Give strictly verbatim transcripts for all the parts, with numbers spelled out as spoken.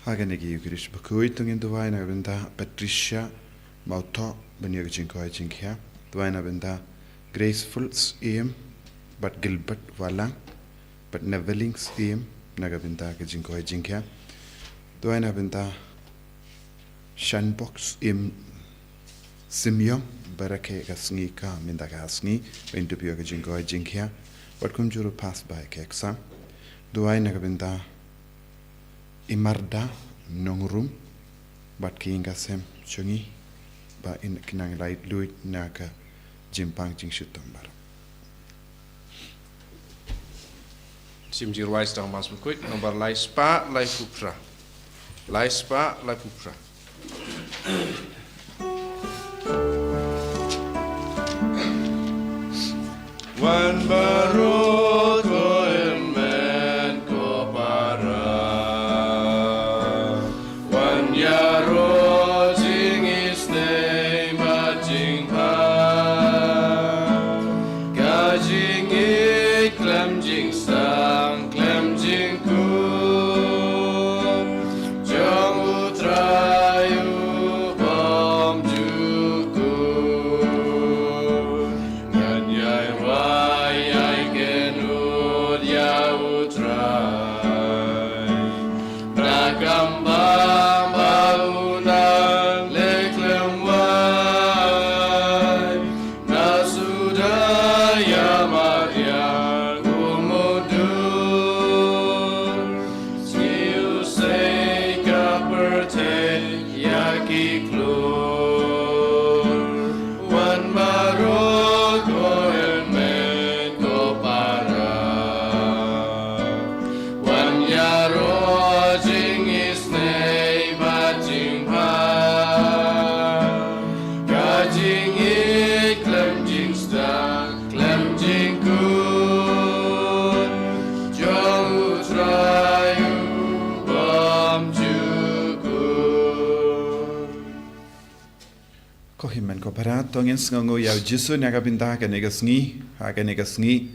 Ha kane ka Eucharist bakhuid to ngin duwai na ka bynta Patricia Mawthoh ban ïoh ka jingkoit jingkhiah. Duwai na ka bynta Graceful Syiem bad Gilbert Walang bad Neveling Syiem na ka bynta ka jingkoit jingkhiah. Duwai na ka bynta Shanbok Syiem Syiem ba rakhe ka sngi ka mynta ka sngi ba in dup ïoh ka jingkoit jingkhiah. Bad kumjuh ruh pass bai keksa. Duwai na ka bynta Imarda Nongrum bad ki ïing ki sem jong ngi ba in ki nang laitluid na ka jingpang jingshitom baroh. Sim Jingrwai Stang Mass bakhuid nombar lai spah laiphew phra. Lai spah laiphew phra. Wan baroh ko hynmen ko para, wan ïaroh jingisynei bad jingbha. Ka jingïeit khlem jingstad khlem jingkhuid jong U Trai U Bymjukut. Ngan ïai rwai ïai kynnoh ïa U Trai na ka bynta ba u nang leh khlem wai. Na suda ïa mariang u mudui, sngewsih ka pyrthei ïa ki klur. Wan baroh ko hynmen ko para, wan ïaroh jingisynei bad jingbha. Ka jingïeit khlem jingstad khlem jingkhuid jong U Trai U Bymjukut. Ko hynmen ko para, to ngin sngewnguh ïa U Jisu na ka bynta kane ka sngi, ha kane ka sngi,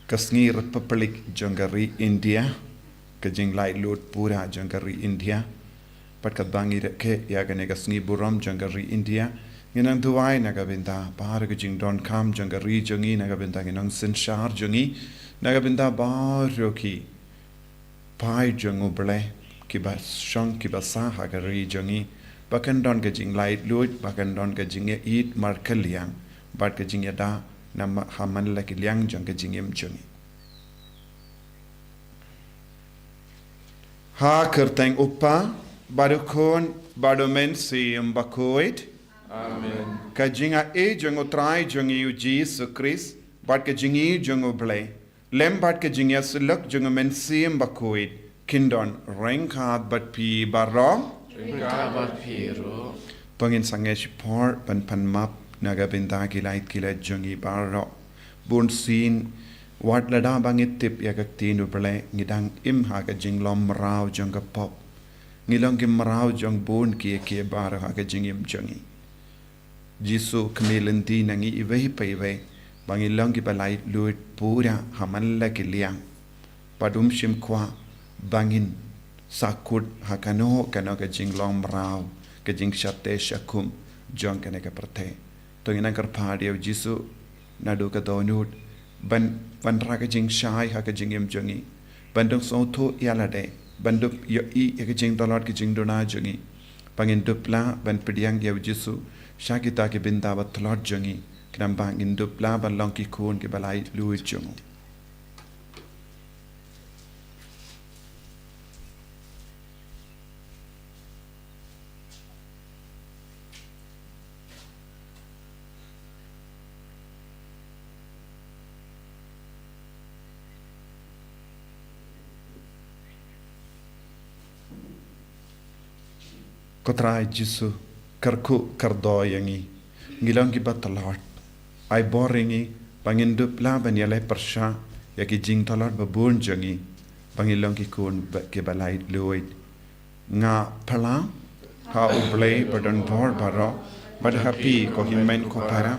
ka sngi Republic jong ka ri India, ka jinglaitluid pura jong ka ri India. Bad katba ngi rakhe ïa kane ka sngi burom jong ka ri India, ngin nang duwai na ka bynta baroh ka jingdonkam jong ka ri jong ngi, na ka bynta ki nongsynshar jong ngi, na ka bynta baroh ki paid jong U Blei kiba shong kiba sah ha ka ri jong ngi, ba kan don ka jinglaitluid, ba kan don ka jingïeit markylliang bad ka jingïada na ma-, ha man la ki liang jong ka jingim jong ngi. Ha ka kyrteng U Kpa bad U Khun bad U Mynsiem Bakhuid. Amen. Ka jingaiei jong U Trai jong ngi U Jisu Khrist bad ka jingïeit jong U Blei lem bad ka jingïasyllok jong U Mynsiem Bakhuid kin don ryngkat bad phi baroh. Ryngkat bad phi ruh. To ngin sangeh shipor ban pan map na ka bynta ki lait ki lait jong ngi baroh. Bunsien wat lada ba ngi tip ïa ka ktien U Blei ngi dang im ha ka jinglong mraw jong ka pop. Ngi long ki mraw jong bun kiei kiei baroh ha ka jingim jong ngi. Jisu khmih lynti na ngi iwei pa iwei ba ngin long kiba laitluid pura ha man la ki liang. Bad um shym kwah ba ngin sahkut ha kano kano ka jinglong mraw, ka jingshate shakhum jong kane ka pyrthei. To ngin nang kyrpad ïa U Jisu naduh ka dohnud ban wanrah ka jingshai ha ka jingim jong ngi, ban dang sngewthuh ïa lade, ban dup ïohi ïa ka jingtlot ka jingduna jong ngi, ba ngin dup lah ban pdiang ïa U Jisu sha kita ki bynta ba tlot jong ngi, khnang ba ngin dup lah ban long ki khun kiba laitluid jong U. Ko Trai Jisu, kyrkhu kyrdoh ïa ngi. Ngi long kiba tlot. Ai bor ïa ngi ba ngin dup lah ban ïaleh pyrshah ïa ki jingtlot ba bun jong ngi, ba ngin long ki khun ba, kiba laitluid. Nga phylla ha U Blei ba don bor baroh, bad ha phi ko hynmen ko para,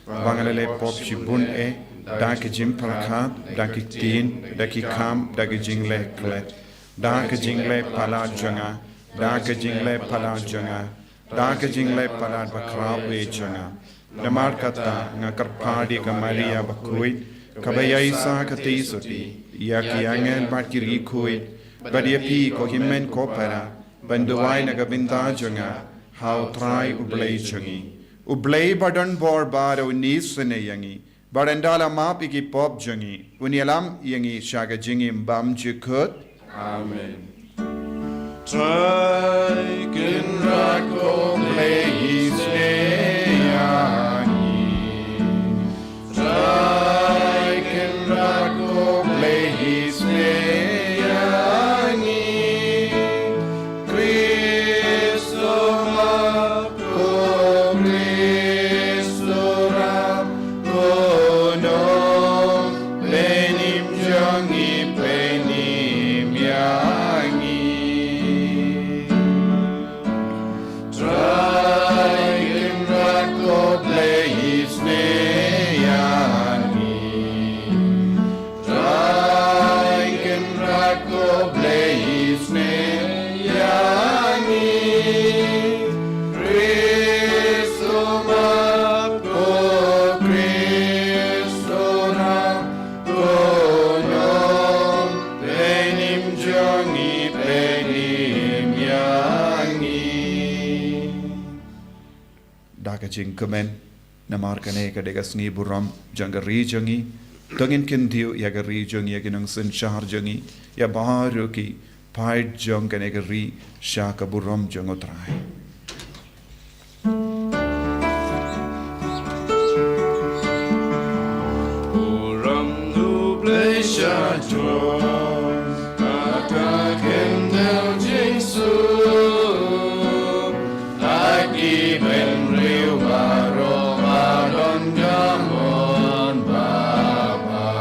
ba nga la leh pop shibun eh, da ki jingpyrkhat, da ki ktien, da ki kam, da ki jingleh klet, da ki jingleh palat jong nga, da ka jingleh palat jong nga, da ka jingleh palat bakhraw eh jong nga. Namar kata nga kyrpad ïa ka Maria bakhuid, kaba ïaishah katei sotti, ïa ki angel bad ki riewkhuid, bad ïa phi ko hynmen ko para, ban duwai na ka bynta jong nga ha U Trai U Blei jong ngi. U Blei ba don bor baroh un isynei ïa ngi, bad un da la map ïa ki pop jong ngi, un ïalam ïa ngi sha ka jingim bymjukut. Amen. Trai Kynrad ko Blei isynei ïa ngi. Trai Kynrad ko Blei isynei ïa ngi. Khrist u map, ko Khrist u ram, ko nongpynim jong ngi, pynim ïa ngi. Trai Kynrad ko Blei isynei ïa ngi. Trai Kynrad ko Blei isynei ïa ngi. Khrist u map, ko Khrist u ram, ko nongpynim jong ngi, pynim ïa ngi. Da ka jingkmen, namar kane ka dei ka sngi burom jong ka ri jong ngi, to ngin kyntiew ïa ka ri jong ngi, ïa ki nongsynshar jong ngi, ïa baroh ki paid jong kane ka ri sha ka burom jong U Trai. Burom U Blei sha throne, ha ka khyndew jingsuk. Ha ki bynriew baroh ba don ka mon babha.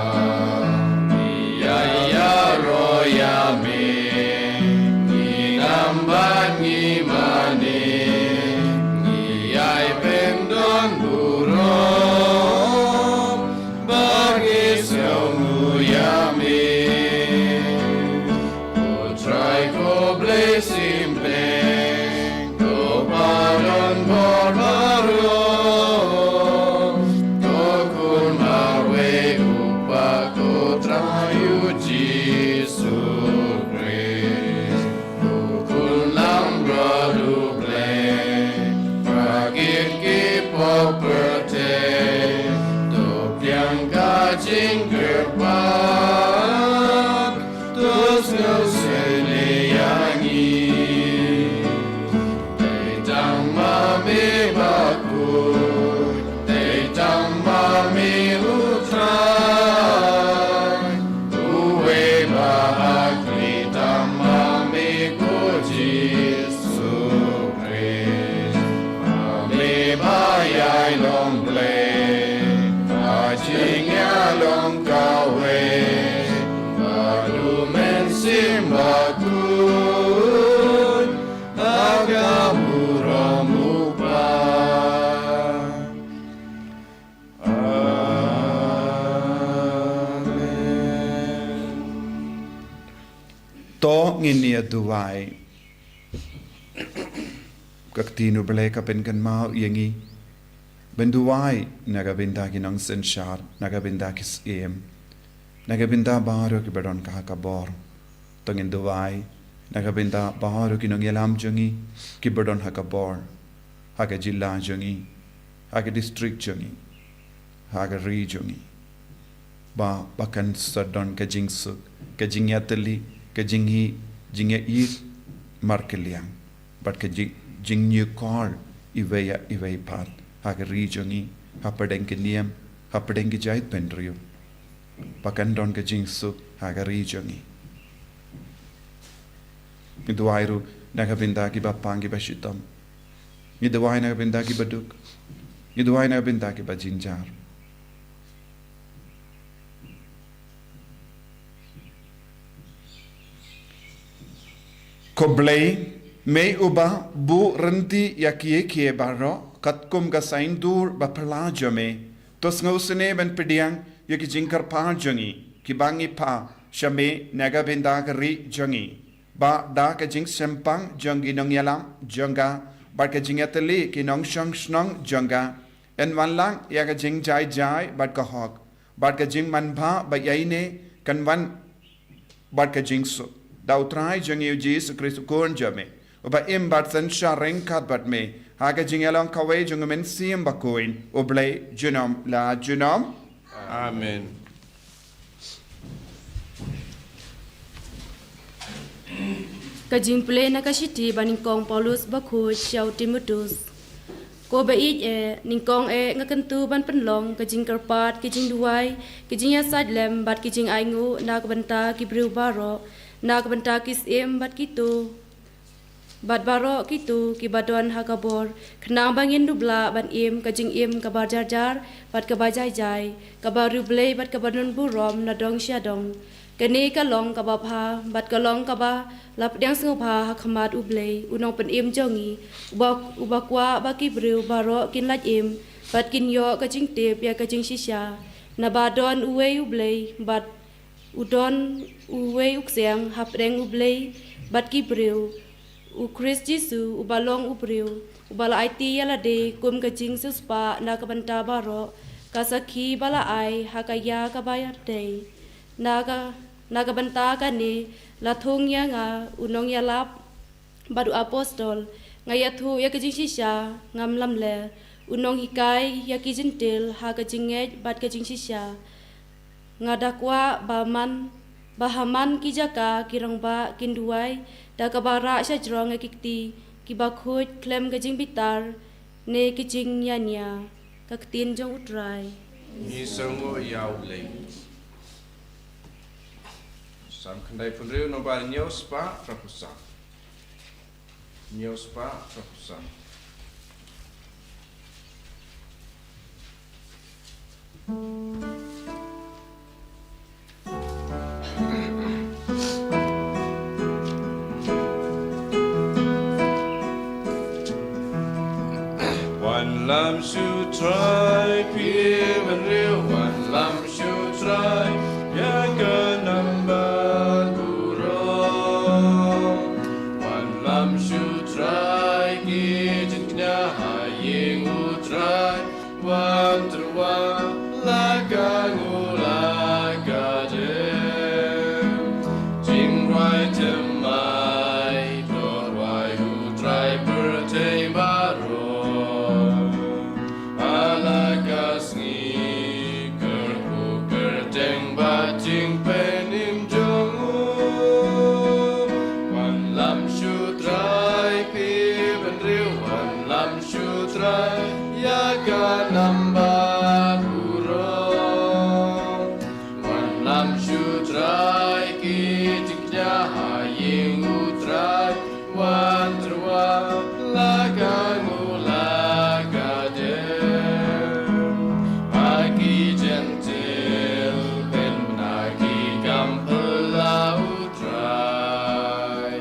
Ngi ïai ïaroh ïa me, ngi nam bad ngi mane, ngi ïai pyndonburom. Ba ngi sngewnguh ïa me. Ko Trai ko Blei sympeng, ko ba don bor baroh, ko khun marwei u Kpa ko Trai U Jisu Khrist. Ko Khun Langbrot U Blei, ba kit ki pop pyrthei, to pdiang ka jingkyrpad, to sngewsynei ïa ngi. Dei tang ma me bakhuid, dei tang ma me U Trai, uwei ba ha khlieh tang ma me ko Jisu Khrist. Ma me ba ïai long Blei, ha jingïalong kawei, bad U Mynsiem Bakhuid, ha ka burom U Kpa. Amen. To ngin ïa duwai. Ka ktien U Blei ka pynkynmaw ïa ngi ban duwai na ka bynta ki nongsynshar, na ka bynta ki syiem, na ka bynta baroh kiba don ha ka bor. To ngin duwai na ka bynta baroh ki nongïalam jong ngi kiba don ha ka bor, ha ka jylla jong ngi, ha ka district jong ngi, ha ka ri jong ngi. Ba, ba kan sa don ka jingsuk, ka jingïatylli, ka jingï, jingïaid markylliang, bad ka jing, jingïakor iwei ïa iwei pat ha ka ri jong ngi, hapdeng ki niam, hapdeng ki jaitbynriew. Ba kan don ka jingsuk ha ka ri jong ngi. Ngi duwai ruh na ka bynta kiba pang kiba shitom. Ngi duwai na ka bynta kiba duk. Ngi duwai na ka bynta kiba jynjar. Ko Blei, me uba buh rynti ïa kiei kiei baroh, katkum ka saiñdur ba phylla jong me, to sngewsynei ban pdiang ïa ki jingkyrpad jong ngi, kiba ngi phah sha me na ka bynta ka ri jong ngi. ba da ka jingsngewthuh jong ki nongïalam jong ka, bad ka jingïatylli ki nongshong shnong jong ka, yn wan lang ïa ka jingjai jai bad ka hok, bad ka jingmanbha ba ïaineh kan wan bad ka jingsuk. Da U Trai jong ngi U Jisu Khrist U Khun jong me, uba im bad synshar ryngkat bad me, ha ka jingïalong kawei jong U Mynsiem Bakhuid, U Blei junom la junom. Amen. Ka jingpule na ka shithi ba nyngkong Paulus bakhuid sha u Timotheus. Ko ba ïeit eh, nyngkong eh nga kyntu ban pynlong ka jingkyrpad, ka jingduwai, ka jingïasaid lem bad ka jingainguh na ka bynta ki briew baroh, na ka bynta ki syiem bad kito, bad baroh kito kiba don ha ka bor, khnang ba ngin dup lah ban im ka jingim kaba jarjar bad kaba jaijai, kaba riewblei bad kaba don burom na dong sha dong. Kane ka long kaba bha bad ka long kaba la pdiang sngewbha ha khmat U Blei, U Nongpynim jong ngi, uba, uba kwah ba ki briew baroh kin lait im bad kin ïoh ka jingtip ïa ka jingshisha. Naba don uwei U Blei bad u don uwei u ksiang hapdeng U Blei bad ki briew, U Khrist Jisu, uba long u briew, uba la aiti ïa lade kum ka jingsiewspah na ka bynta baroh, ka sakhi ba la ai ha ka ïa kaba ïadei. Na ka, na ka bynta kane la thung ïa nga u nongïalap bad u apostol, nga ïathuh ïa ka jingshisha, ngam lamler, u nonghikai ïa ki Jentil ha ka jingngeit bad ka jingshisha. Nga da kwah ba man, ba ha man ki jaka ki rangbah kin duwai da kaba rah shajrong ïa ki kti kiba khuid khlem ka jingbitar ne ki jingïania. Ka ktien jong U Trai. Ngi sngewnguh ïa U Blei. Salm khyndaiphew hynriew, nombar hynñiew spah, phra phew san. Hynñiew spah, phra phew san. Wanlam sha U Trai, phi bynriew, wanlam sha U Trai ïa ka nambat burom. Wanlam sha U Trai, ki jingkñia ha ïing U Trai. Wan tyrwa la ka nguh la ka dem. Jingrwai thymmai to rwai U Trai pyrthei baroh. Ha la ka sngi kyrkhu kyrteng bad jingpynim jong u. Wanlam sha U Trai, phi bynriew, wanlam sha U Trai ïa ka nambat burom. Wanlam sha U Trai, ki jingkñia ha ïing U Trai. Wan tyrwa la ka nguh la ka dem. Ha ki Jentil pynbna ki kam phylla U Trai.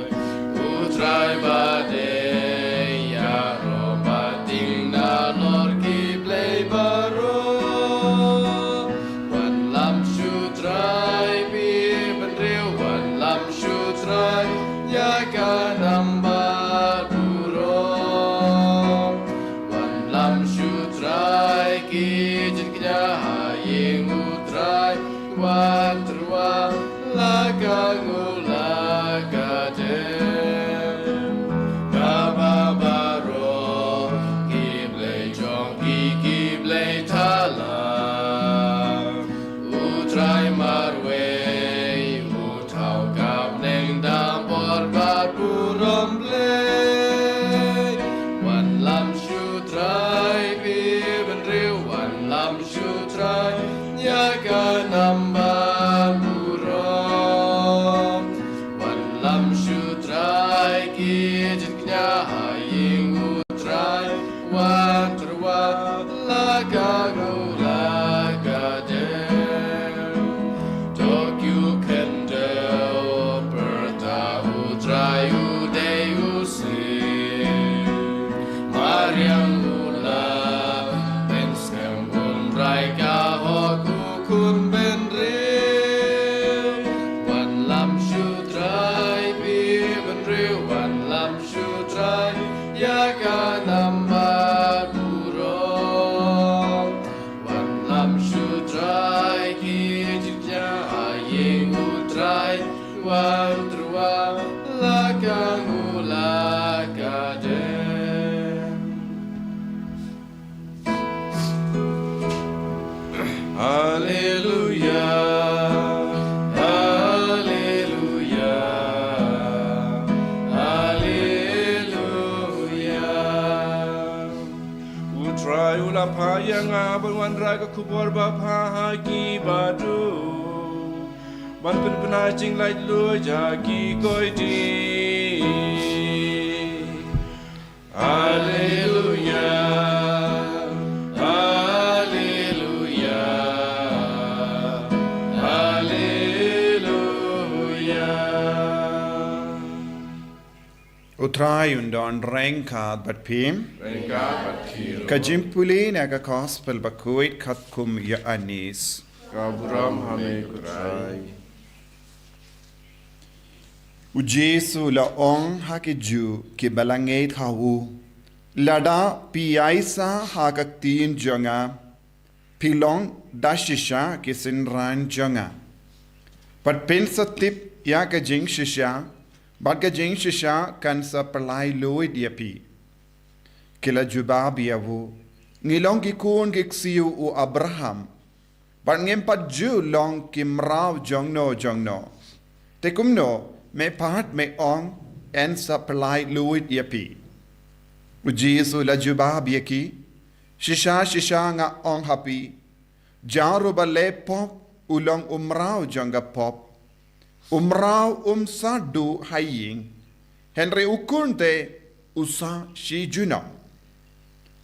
U Trai ba dei ïaroh ba tieng nalor ki blei baroh. Wanlam sha U Trai, phi bynriew, wanlam sha U Trai ïa ka nambat burom. Wanlam sha U Trai, ki jingkñia ha ïing U Trai. Wan tyrwa la ka nguh la ka dem. Kaba baroh ki blei jong ki, ki blei thala. U Trai marwei u thaw ka bneng da bor bad burom blei. Wanlam sha U Trai, phi bynriew, wanlam sha U Trai ïa ka nambat burom. Wanlam sha U Trai, ki jingkñia ha ïing U Trai. Wan tyrwa la ka nguh la ka dem. To Wan trua la ka ngu la ka jem. Haleluya, haleluya, haleluya. U Trai u la phah ïa nga ban wanrah ka khubor ba bha ha ki baduh, ban pynbna jinglaitluid ha ki koiti. Haleluya, haleluya, haleluya. U Trai un don ryngkat bad phi. Ryngkat bad phi ruh. Ka jingpule na ka Gospel bakhuid katkum u Ïoannis. Ka burom ha me ko Trai. U Jisu u la ong ha ki Jiw kiba la ngeit ha u, lada phi ïaisah ha ka ktien jong nga, phi long da shisha ki synran jong nga, bad phin sa tip ïa ka jingshisha, bad ka jingshisha kan sa pyllait luid ïa phi. Ki la jubab ïa u, ngi long ki khun ki ksiew u Abraham, bad ngim pat ju long ki mraw jongno jongno. Te kumno me pat me ong, yn sa pyllait luid ïa phi? U Jisu u la jubab ïa ki, shisha shisha nga ong ha phi, jar uba leh pop u long u mraw jong ka pop. U mraw um sa duh ha ïing, hynrei u khun te u sa shi junom.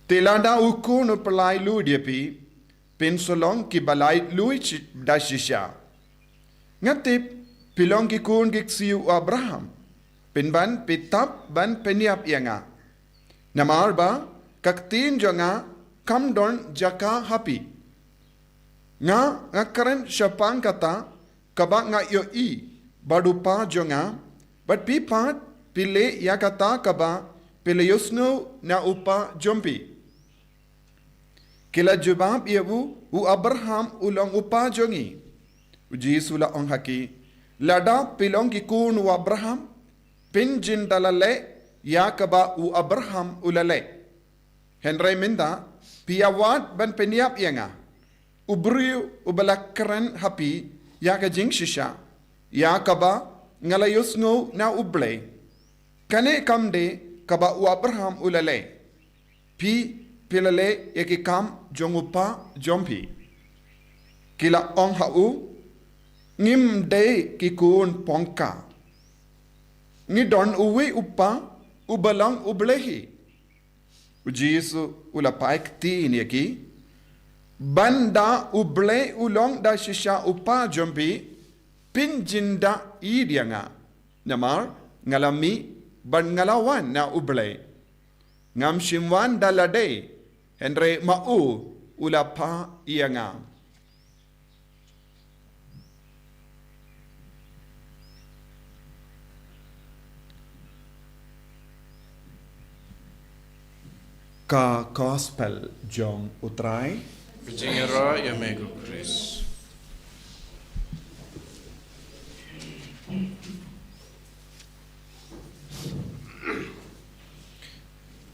Te lada u khun u pyllait luid ïa phi, phin sa long kiba laitluid shi-, da shisha. Nga tip phi long ki khun ki ksiew u Abraham, pynban phi tap ban pynïap ïa nga. Namar ba ka ktien jong nga kam don jaka ha phi. Nga, nga kren shaphang kata kaba nga ïohi bad u Kpa jong nga, bad phi pat phi leh ïa kata kaba phi la ïohsngew na u kpa jong phi. Ki la jubab ïa u, u Abraham u long u kpa jong ngi. U Jisu u la ong ha ki, lada phi long ki khun u Abraham, phin jin da la leh ïa kaba u Abraham u la leh. Hynrei mynta phi ïa wad ban pynïap ïa nga, u briew uba la kren ha phi ïa ka jingshisha, ïa kaba nga la ïohsngew na U Blei. Kane kam dei kaba u Abraham u la leh. Phi, phi la leh ïa ki kam jong u kpa jong phi. Ki la ong ha u, ngim dei ki khun pongka. Ngi don uwei u kpa, uba long U Blei hi. U Jisu u la phai ktien ïa ki, ban da U Blei u long da shisha u kpa jong phi, phin jin da ïeit ïa nga. Namar nga la mih bad nga la wan na U Blei. Ngam shym wan da lade, hynrei ma u u la phah ïa nga. Ka Gospel jong U Trai. Ka jingïaroh ïa me ko Khrist.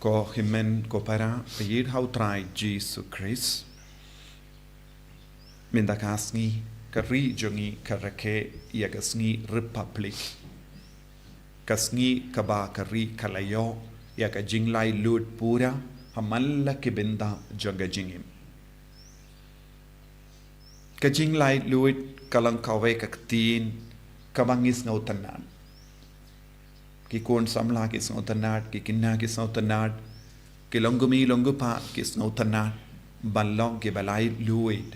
Ko hynmen ko para, ïeit ha U Trai Jisu Khrist. Mynta ka sngi, ka ri jong ngi ka rakhe ïa ka sngi Republic. Ka sngi kaba ka ri ka la ïoh ïa ka jinglaitluid pura ha man la ki bynta jong ka jingim. Ka jinglaitluid ka long kawei ka ktien kaba ngi sngewtynnad. Ki khun samla ki sngewtynnad, ki khynnah ki sngewtynnad, ki longkmie longkpa ki sngewtynnad ban long kiba laitluid,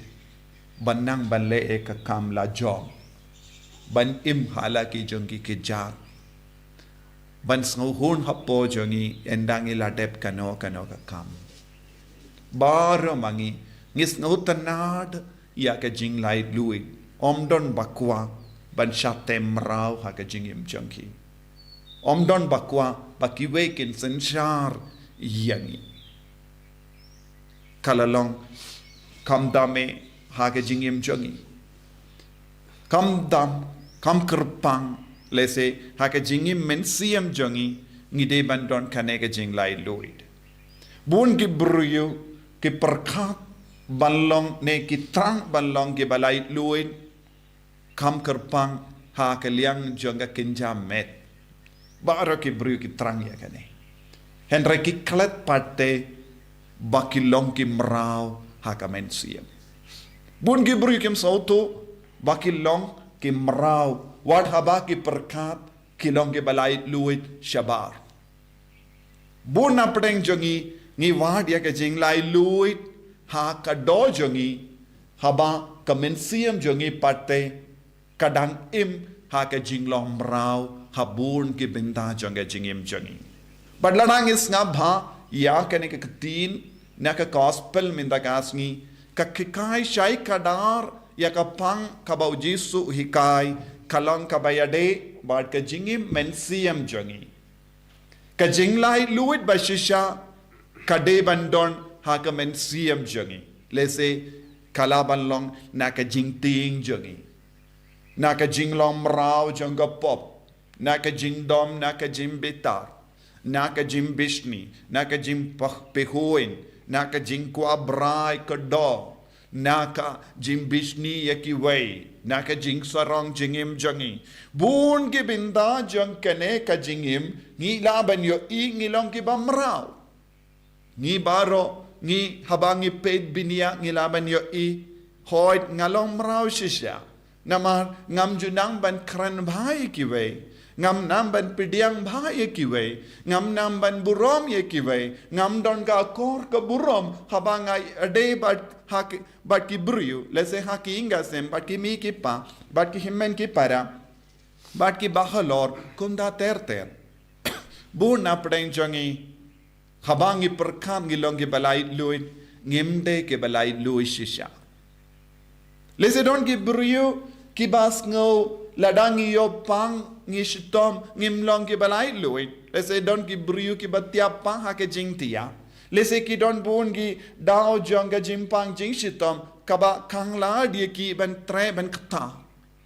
ban nang ban leh ïa ka kam lajong, ban im ha la ki jong ki kjat, ban sngewhun hapoh jong ngi ynda ngi la dep kano kano ka kam. Baroh ma ngi ngi sngewtynnad ïa ka jinglaitluid. Ym don ba kwah ban shah tem mraw ha ka jingim jong ki. Ym don ba kwah ba kiwei kin synshar ïa ngi. Ka la long, kam dam eh ha ka jingim jong ngi. Kam dam, Kam kyrpang, lehse, ha ka jingim mynsiem jong ngi, ngi dei ban don kane ka jinglaitluid. Bun ki briew, ki pyrkhat ban long ne ki thrang ban long kiba laitluid, kam kyrpang ha ka liang jong ka kynja met. Baroh ki briew ki thrang ïa kane. Hynrei ki klet pat te ba ki long ki mraw ha ka mynsiem. Bun ki briew kim sngewthuh ba ki long ki mraw, wat haba ki pyrkhat ki long kiba laitluid shabar. Bun na pdeng jong ngi, ngi wad ïa ka jinglaitluid ha ka doh jong ngi, haba ka mynsiem jong ngi pat te ka dang im ha ka jinglong mraw ha bun ki bynta jong ka jingim jong ngi. Bad lada ngi sngap bha ïa kane ka ktien na ka gospel mynta ka sngi, ka hikai shai kdar ïa ka pang kaba u Jisu u hikai, ka long kaba ïadei bad ka jingim mynsiem jong ngi. Ka jinglaitluid ba shisha ka dei ban don ha ka mynsiem jong ngi. Lehse ka lah ban long na ka jingtieng jong ngi, na ka jinglong mraw jong ka pop, na ka jingdom, na ka jingbitar, na ka jingbishni, na ka jingpah-, pynhun, na ka jingkwah brai ka doh, na ka jingbishni ïa kiwei, na ka jingsarong jingim jong ngi. Bun ki bynta jong kane ka jingim, ngi lah ban ïohi ngi long kiba mraw. Ngi baroh, ngi haba ngi peit bniah ngi lah ban ïohi, hooid nga long mraw shisha. Namar ngam ju nang ban kren bha ïa kiwei. Ngam nang ban pdiang bha ïa kiwei. Ngam nang ban burom ïa kiwei. Ngam don ka akor ka burom haba nga ïadei bad ha ki, bad ki briew, lehse ha ki ïing ki sem, bad ki mei ki pa, bad ki hynmen ki para, bad ki bahalor, kumta ter ter. Bun na pdeng jong ngi, haba ngi pyrkhat ngi long kiba laitluid, ngim dei kiba laitluid shisha. Lehse don ki briew kiba sngew lada ngi ïoh pang ngi shitom ngim long kiba laitluid. Lehse don ki briew kiba thiah pang ha ka jingthiah. Lehse ki don bun ki daw jong ka jingpang jingshitom kaba khang lad ïa ki ban treh ban kta.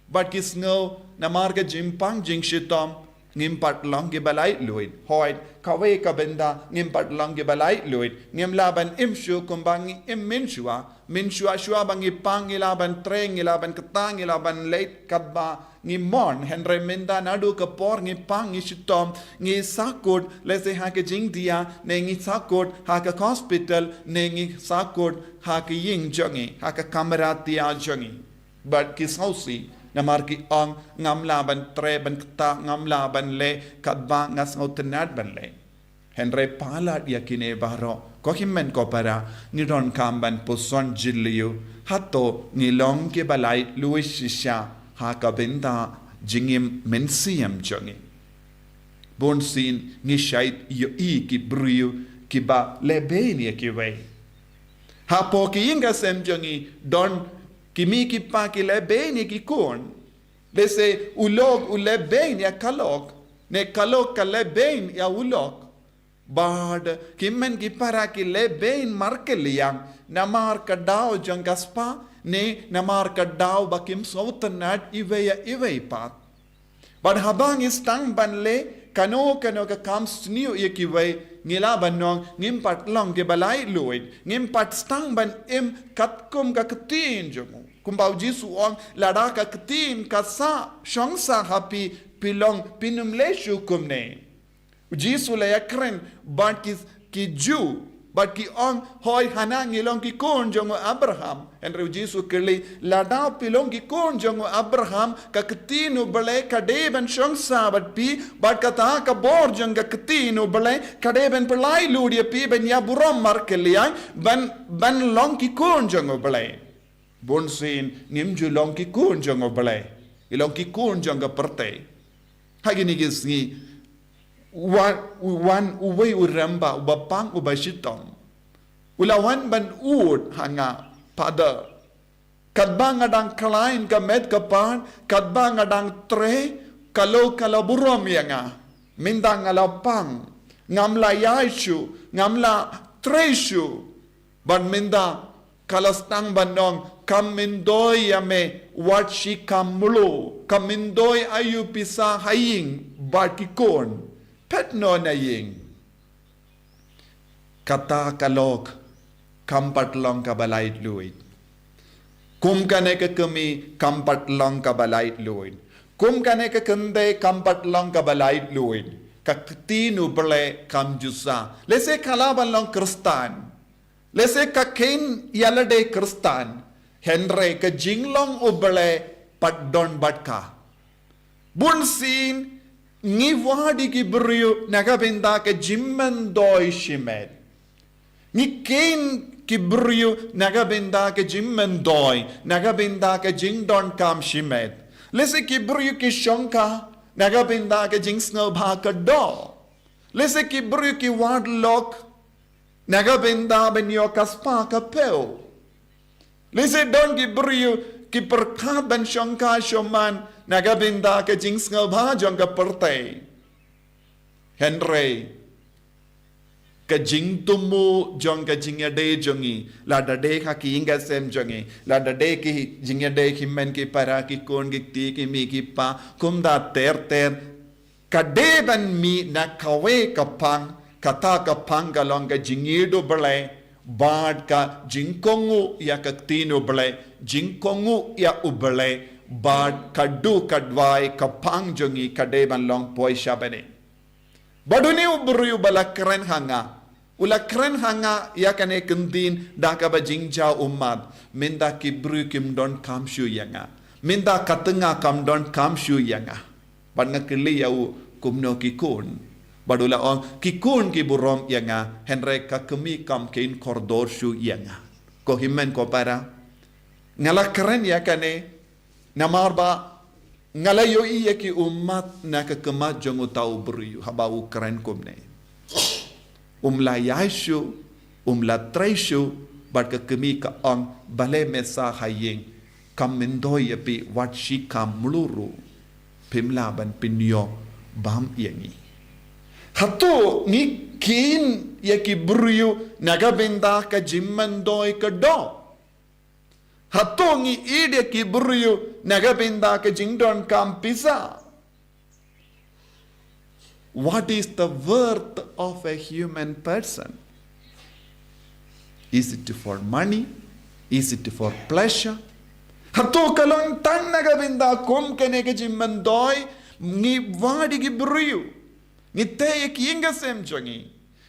Bad ki sngew namar ka jingpang jingshitom ngim pat long kiba laitluid. Hooid, kawei ka bynta ngim pat long kiba laitluid. Ngim lah ban im shuh kumba ngi im mynshuwa. Mynshuwa shuwa ba ngi pang ngi lah ban treh, ngi lah ban kta, ngi lah ban leit katba ngi mon. Hynrei mynta naduh ka por ngi pang ngi shitom, ngi sahkut, lehse ha ka jingthiah, ne ngi sahkut ha ka hospital, ne ngi sahkut ha ka ïing jong ngi, ha ka kamra thiah jong ngi. Bad ki sngewsih, namar ki ong ngam lah ban treh ban kta, ngam lah ban leh katba nga sngewtynnat ban leh. Hynrei palat ïa kine baroh, ko hynmen ko para, ngi donkam ban puson jylliew, hato ngi long kiba laitluid shisha ha ka bynta jingim mynsiem jong ngi. Bunsien ngi shait ïohi ki briew kiba lehbeiñ ïa kiwei. Hapoh ki ïing ki sem jong ngi don ki mei ki pa ki lehbeiñ ïa ki khun. Lehse u lok u lehbeiñ ïa ka lok, ne ka lok ka lehbeiñ ïa u lok. Bad ki hynmen ki para ki lehbeiñ markylliang namar ka daw jong ka spah, ne namar ka daw ba kim sngewtynnat iwei ïa iwei pat. Bad haba ngi sdang ban leh kano kano ka kam sniew ïa kiwei, ngi lah ban ong ngim pat long kiba laitluid, ngim pat sdang ban im katkum ka ktien jong u. Kumba u Jisu u ong, lada ka ktien ka sah shong sah ha phi, phi long phin ym leh shuh kumne. U Jisu u la ïakren bad ki, ki Jiw, bad ki ong, hooid, hana ngi long ki khun jong u Abraham. Hynrei u Jisu u kylli, lada phi long ki khun jong u Abraham, ka ktien u Blei ka dei ban shong sah bad phi, bad kata ka bor jong ka ktien u Blei ka dei ban pyllait lut ïa phi ban ïa burom markylliang, ban, ban long ki khun jong u Blei. Bunsien ngim ju long ki khun jong u Blei, ngi long ki khun jong ka pyrthei. Ha kine ki sngi, u wan, u wan uwei u rangbah uba pang uba shitom, u la wan ban ud ha nga, Father. Katba nga dang khlaiñ ka met ka phad, katba nga dang trei, ka lok ka la burom ïa nga. Mynta nga la pang, ngam la ïaid shuh, ngam la trei shuh. Bad mynta ka la sdang ban ong, kam myntoi ïa me wat shi kam mluh, kam myntoi aïu pisa ha ïing bad ki khun. Peit noh na ïing. Kata ka lok kam pat long kaba laitluid. Kum kane ka kmie kam pat long kaba laitluid. Kum kane ka kynthei kam pat long kaba laitluid. Ka ktien U Blei kam ju sah. Lehse ka lah ban long Khristan. Lehse ka kheiñ ïa lade Khristan. Hynrei ka jinglong U Blei pat don bad ka. Bunsien ngi wad ïa ki briew na ka bynta ka jingmyntoi shimet. Ngi kheiñ ki briew na ka bynta ka jingmyntoi, na ka bynta ka jingdonkam shimet. Lehse ki briew ki shongkha na ka bynta ka jingsngewbha ka doh. Lehse ki briew ki wad lok na ka bynta ban ïoh ka spah ka phew. Lehse don ki briew ki pyrkhat ban shongkha shoman na ka bynta ka jingsngewbha jong ka pyrthei. Hynrei ka jingthmu jong ka jingïadei jong ngi, lada dei ha ki ïing ki sem jong ngi, lada dei ki jingïadei ki hynmen ki para, ki khun ki kti, ki mei ki pa, kumta ter ter, ka dei ban mih na kawei ka phang, kata ka phang ka long ka jingïeit U Blei bad ka jingkohnguh ïa ka ktien U Blei, jingkohnguh ïa U Blei bad ka duh ka duwai, ka phang jong ngi ka dei ban long poi sha bneng. Bad une u briew ba la kren ha nga, u la kren ha nga ïa kane ka ktien da kaba jingjaw ummat, mynta ki briew kim donkam shuh ïa nga. Mynta ka tnga kam donkam shuh ïa nga. Bad nga kylli ïa u, kumno ki khun? Bad u la ong, ki khun ki burom ïa nga, hynrei ka kmie kam kheiñ kordor shuh ïa nga. Ko hynmen ko para, nga la kren ïa kane namar ba nga la ïohi ïa ki ummat na ka khmat jong uta u briew haba u kren kumne. Um la ïaid shuh, um la trei shuh, bad ka kmie ka ong, balei me sah ha ïing, kam myntoi ïa phi wat shi kam mluh ruh, phim lah ban pynïoh bam ïa ngi. Hato ngi kheiñ ïa ki briew na ka bynta ka jingmyntoi ka doh? Hato ngi ïeit ïa ki briew na ka bynta ka jingdonkam pisa? What is the worth of a human person? Is it for money? Is it for pleasure? Hato ka long tang na ka bynta kum kane ka jingmyntoi? Ngi wad ïa ki briew, ngi tei ïa ki ïing ki sem jong ngi,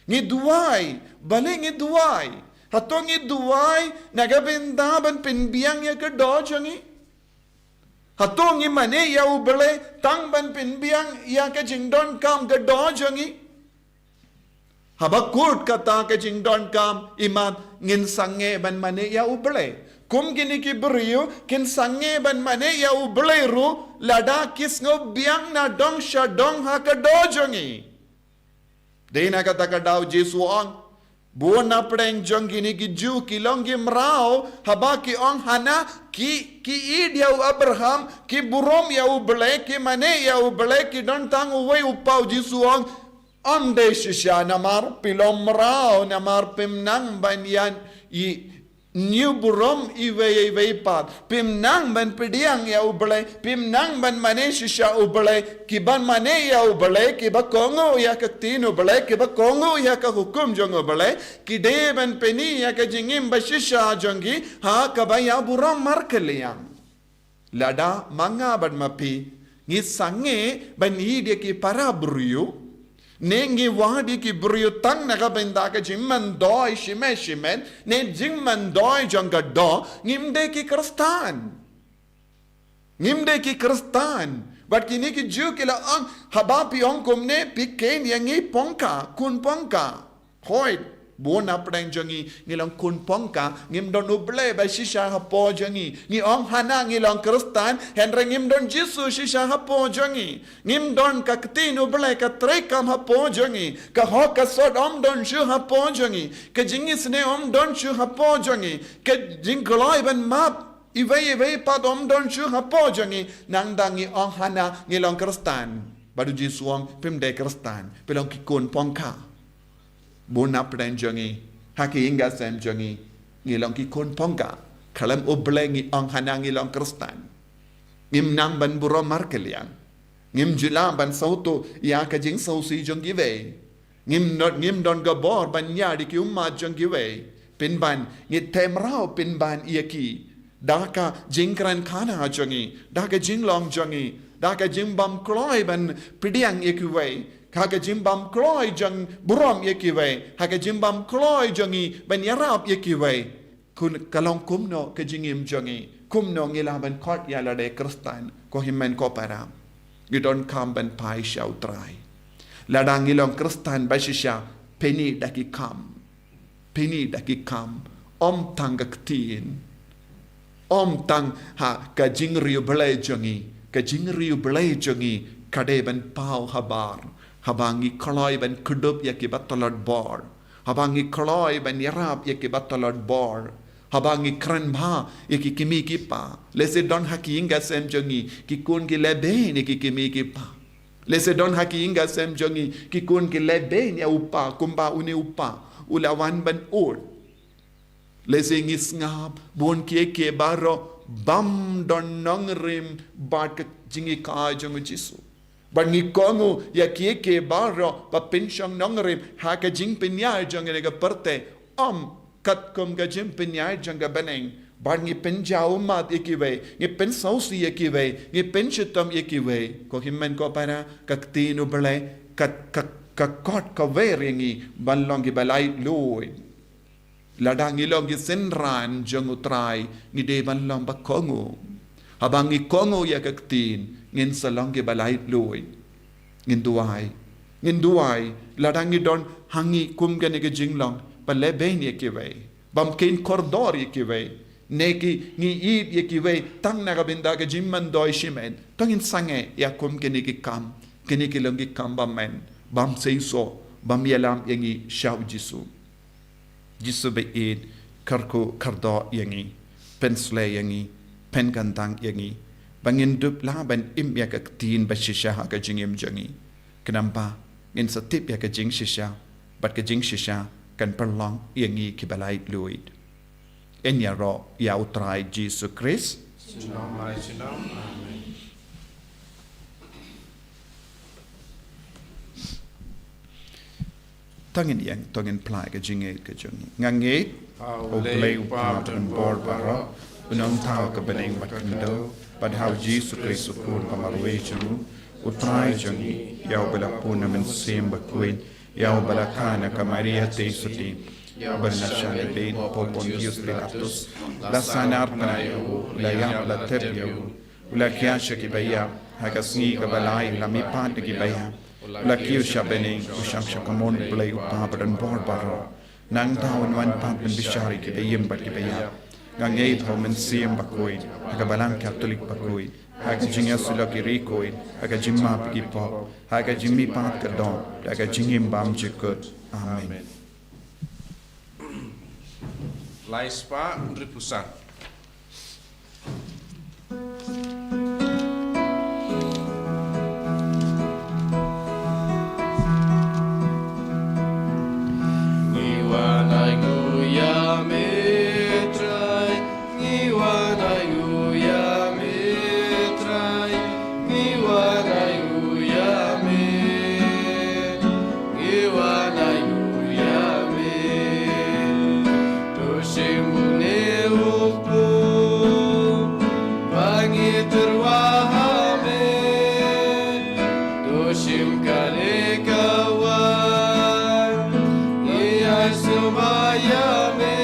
ngi duwai, balei ngi duwai? Hato ngi duwai na ka bynta ban pynbiang ïa ka doh jong ngi? Hato ngi mane ïa U Blei tang ban pynbiang ïa ka jingdonkam ka doh jong ngi? Haba kut kata ka jingdonkam, imat ngin sangeh ban mane ïa U Blei. Kum kine ki briew kin sangeh ban mane ïa U Blei ruh lada ki sngewbiang na dong sha dong ha ka doh jong ngi. Dei na kata ka daw Jisu ong, bun na pdeng jong kine ki Jiw ki long ki mraw, haba ki ong hana, ki, ki ïeit ïa u Abraham, ki burom ïa U Blei, ki mane ïa U Blei, ki don tang uwei u paw. Jisu ong, ym dei shisha namar phi long mraw, namar phim nang ban ïa i ñiew burom iwei ïa iwei pat. Phim nang ban pdiang ïa U Blei, phim nang ban mane shisha U Blei. Ki ban mane ïa U Blei, ki ba kohnguh ïa ka ktien U Blei, ki ba kohnguh ïa ka hukum jong U Blei, ki dei ban pyni ïa ka jingim ba shisha jong ki ha kaba ïa burom markylliang. Lada ma nga bad ma phi ngi sangeh ban ïeit ïa ki para briew, ne ngi wad ïa ki briew tang na ka bynta ka jingmyntoi shimet shimet, ne jingmyntoi jong ka doh, ngim dei ki Khristan. Ngim dei ki Khristan. Bad kine ki Jiw ki la ong, haba phi ong kumne, phi kheiñ ïa ngi pongka, khun pongka. Hooid, bun na pdeng jong ngi ngi long khun pongka, ngim don U Blei ba shisha hapoh jong ngi. Ngi ong hana ngi long Khristan, hynrei ngim don Jisu shisha hapoh jong ngi. Ngim don ka ktien U Blei ka treikam hapoh jong ngi. Ka hok ka sot ym don shuh hapoh jong ngi. Ka jingisynei ym don shuh hapoh jong ngi. Ka jingkloi ban map iwei iwei pat ym don shuh hapoh jong ngi. Nangta ngi ong hana ngi long Khristan. Bad u Jisu ong phim dei Khristan, phi long ki khun pongka. Bun na pdeng jong ngi, ha ki ïing ki sem jong ngi, ngi long ki khun pongka. Khlem U Blei ngi ong hana ngi long Khristan. Ngim nang ban burom markylliang. Ngim ju lah ban sawtu ïa ka jingsawsi jong kiwei. Ngim not, ngim don ka bor ban ïa di ki ummat jong kiwei. Pynban, ngi theh mraw pynban ïa ki. Da ka jingkren khana jong ngi, da ka jinglong jong ngi, da ka jingbam kloi ban pdiang ïa kiwei. Ha ka jingbam kloi jong burom ïa kiwei. Ha ka jingbam kloi jong ngi ban ïarap ïa kiwei. Kun ka long kumno ka jingim jong ngi, kumno ngi lah ban khot ïa lade Khristan, ko hynmen ko para. Ngi donkam ban phai sha U Trai. Lada ngi long Khristan ba shisha, pynïaid da ki kam. Pynïaid da ki kam. Ym tang ka ktien. Ym tang ha ka jingriewblei jong ngi. Ka jingriewblei jong ngi ka dei ban paw habar. Haba ngi kloi ban kdup ïa ki ba tlot bor. Haba ngi kloi ban ïarap ïa ki ba tlot bor. Haba ngi kren bha ïa ki kmie ki kpa. Lehse don ha ki ïing ki sem jong ngi ki khun ki lehbeiñ ïa ki kmie ki kpa. Lehse don ha ki ïing ki sem jong ngi ki khun ki lehbeiñ ïa u kpa kumba une u kpa u la wan ban ud. Lehse ngi sngap bun kiei kiei baroh bym don nongrim bad ka jingïakhun jong U Jisu. Bad ngi kohnguh ïa kiei kiei baroh ba pynshong nongrim ha ka jingpynïaid jong ngi na ka pyrthei, ym katkum ka jingpynïaid jong ka bneng. Bad ngi pynjaw ummat ïa kiwei, ngi pynsngewsih ïa kiwei, ngi pynshitom ïa kiwei. Ko hynmen ko para, ka ktien U Blei ka, ka, ka khot kawei ïa ngi ban long ki ba laitluid. Lada ngi long ki synran jong U Trai, ngi dei ban long ba kohnguh. Haba ngi kohnguh ïa ka ktien, ngin sa long ki ba laitluid. Ngin duwai. Ngin duwai, lada ngi don ha ngi kum kane ka jinglong ba lehbeiñ ïa kiwei, bym kheiñ kordor ïa kiwei, ne ki ngi ïeit ïa kiwei tang na ka bynta ka jingmyntoi shimet, to ngin sangeh ïa kum kine ki kam. Kine ki long ki kam ba men, bym seisoh, bym ïalam ïa ngi sha U Jisu. Jisu ba ïeit, kyrkhu kyrdoh ïa ngi, pynsleh ïa ngi, pynkyntang ïa ngi, ba ngin dup lah ban im ïa ka ktien ba shisha ha ka jingim jong ngi. Khnang ba ngin sa tip ïa ka jingshisha, bad ka jingshisha kan pynlong ïa ngi ki ba laitluid. Yn ïaroh ïa U Trai Jisu Khrist. Junom la junom. Amen. To ngin ïeng, to ngin phla ïa ka jingngeit ka jong ngi. Nga ngeit ha U Blei U Kpa badonbor baroh, U Nongthaw ka bneng bad ka khyndew, bad ha U Jisu Khrist U Khun ba marwei jong U, U Trai jong ngi, ïa uba la pun na Mynsiem Bakhuid, ïa uba la kha na ka Maria Theisotti, ïa uba la shah lade hapoh Pontius Pilatus, la sahnarphna ïa u, la ïap, la tep ïa u, u la khia sha ki ba ïap, ha ka sngi kaba lai u la mihpat na ki ba ïap, u la kiew sha bneng, u shong sha kamon U Blei U Kpa badonbor baroh. Nangta un wan pat ban bishar ïa ki ba im bad ki ba ïap. Nga ngeit ha U Mynsiem Bakhuid, ha ka Balang Katholik bakhuid, ha ka jingïasyllok ïa ki riewkhuid, ha ka jingmap ïa ki pop, ha ka jingmihpat ka doh, ha ka jingim bymjukut. Amen. Lai spah hynriewphew san. Ngi wan ai nguh ïa me Trai, ngi wan ai nguh ïa me Trai, ngi wan ai nguh ïa me. Ngi wan ai nguh ïa me. To shim une u kpu ba ngi tyrwa ha me. To shim kane ka waiñ ngi ai sngewbha ïa me.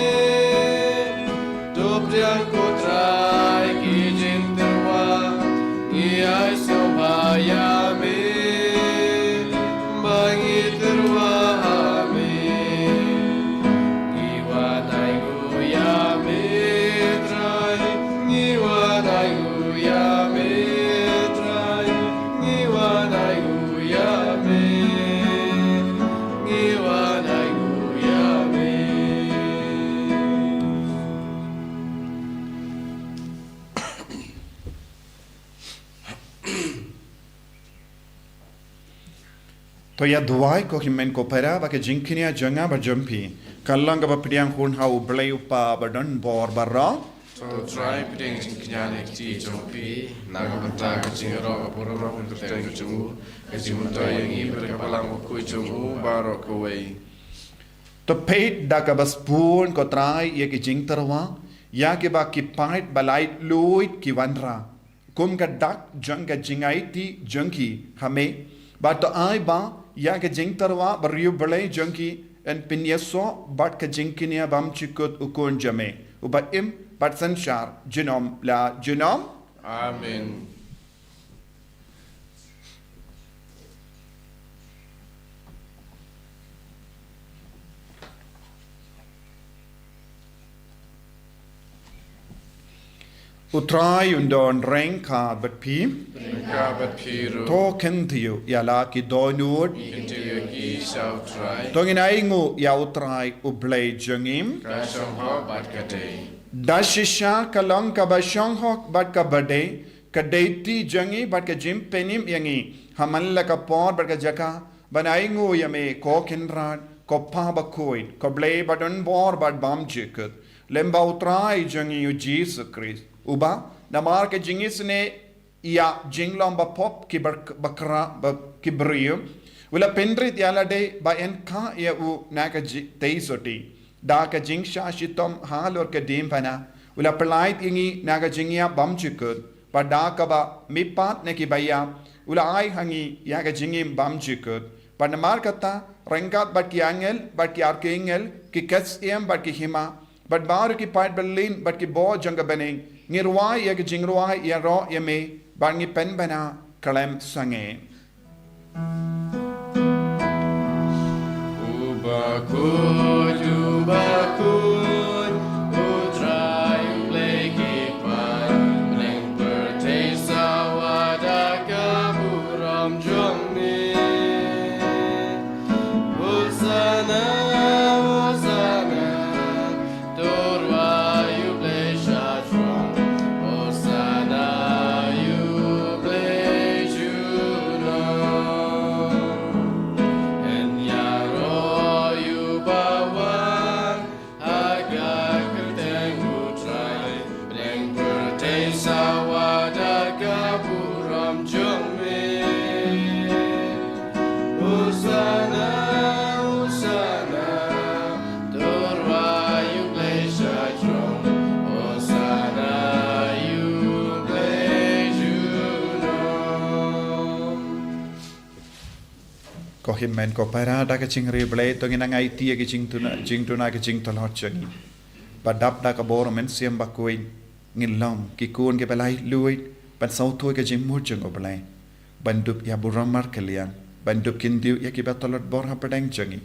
To pdiang ko Trai ki jingtyrwa, ngi ai sngewbha ïa me, ba ngi tyrwa ha me. Ngi wan ai nguh ïa me Trai, ngi wan ai nguh ïa me Trai, ngi wan ai nguh ïa me, ngi wan ai nguh ïa me. To ïa duwai ko hynmen ko para ba ka jingkñia jong nga bad jong phi kan long kaba pdiang hun ha U Blei U Kpa badonbor baroh. To Trai, pdiang jingkñia na ki kti jong phi, na ka bynta ka jingïaroh ka burom ka kyrteng jong u, ka jingmyntoi ïa ngi bad ka balang bakhuid jong u baroh kawei. To peit da kaba sbun ko Trai ïa ki jingtyrwa, ïa kiba ki paid ba laitluid ki wanrah, kum ka dak jong ka jingaiti jong ki ha me. Bad to ai ba ïa ka jingtyrwa briew Blei jong ki yn pynïasoh bad ka jingkñia bymjukut u Khun jong me, uba im bad synshar junom la junom. Amen. U Trai un don ryngkat bad phi. Ryngkat bad phi ruh. To kyntiew ïa la ki dohnud. Ngi kyntiew ïa ki sha u Trai. To ngin ainguh ïa u Trai u Blei jong ngi. Ka shong hok bad ka dei. Da shisha ka long kaba shong hok bad kaba dei, ka dei kti jong ngi bad ka jingpynim ïa ngi ha man la ka por bad ka jaka ban ainguh ïa me ko Kynrad, ko Pa bakhuid, ko Blei badonbor bad bymjukut, lyngba u Trai jong ngi u Jisu Khrist, uba namar ka jingisynei ïa jinglong ba pop ki bar-, bakra-, ba ki briew, u la pynrit ïa lade ba yn kha ïa u na ka ji-, tei sotti. Da ka jingshah shitom halor ka diengphna, u la pyllait ïa ngi na ka jingïap bymjukut, bad da kaba mihpat na kiba ïap, u la ai ha ngi ïa ka jingim bymjukut. Bad namar kata, ryngkat bad ki angel, bad ki archangel, ki ktien, bad ki hima, bad baroh ki paid byllien, bad ki bor jong ka bneng, ngi rwai ïa ka jingrwai ïaroh ïa me, bad ngi pynbna khlem sangeh. U bakhuid, u bakhuid, u Trai u Blei ki paid, bneng pyrthei sawa da ka burom jong me. Hosana, Hosana, to rwai ïa u Blei sha throng. Hosana ïa u Blei junom. Yn ïaroh ïa uba wan ha ka kyrteng u Trai. Bneng pyrthei sawa da ka burom jong me. Hosana, Hosana, to rwai ïa u Blei sha throng. Hosana ïa u Blei junom. Ko hynmen ko para, da ka jingriewblei to ngin nang aiti ïa ki jingduna, jingduna ki jingtlot jong ngi. Ba dap da ka bor u Mynsiem Bakhuid, ngin long ki khun kiba laitluid, ban sngewthuh ïa ka jingmut jong u Blei. Ban dup ïa burom markylliang, ban dup kyntiew ïa kiba tlot bor hapdeng jong ngi,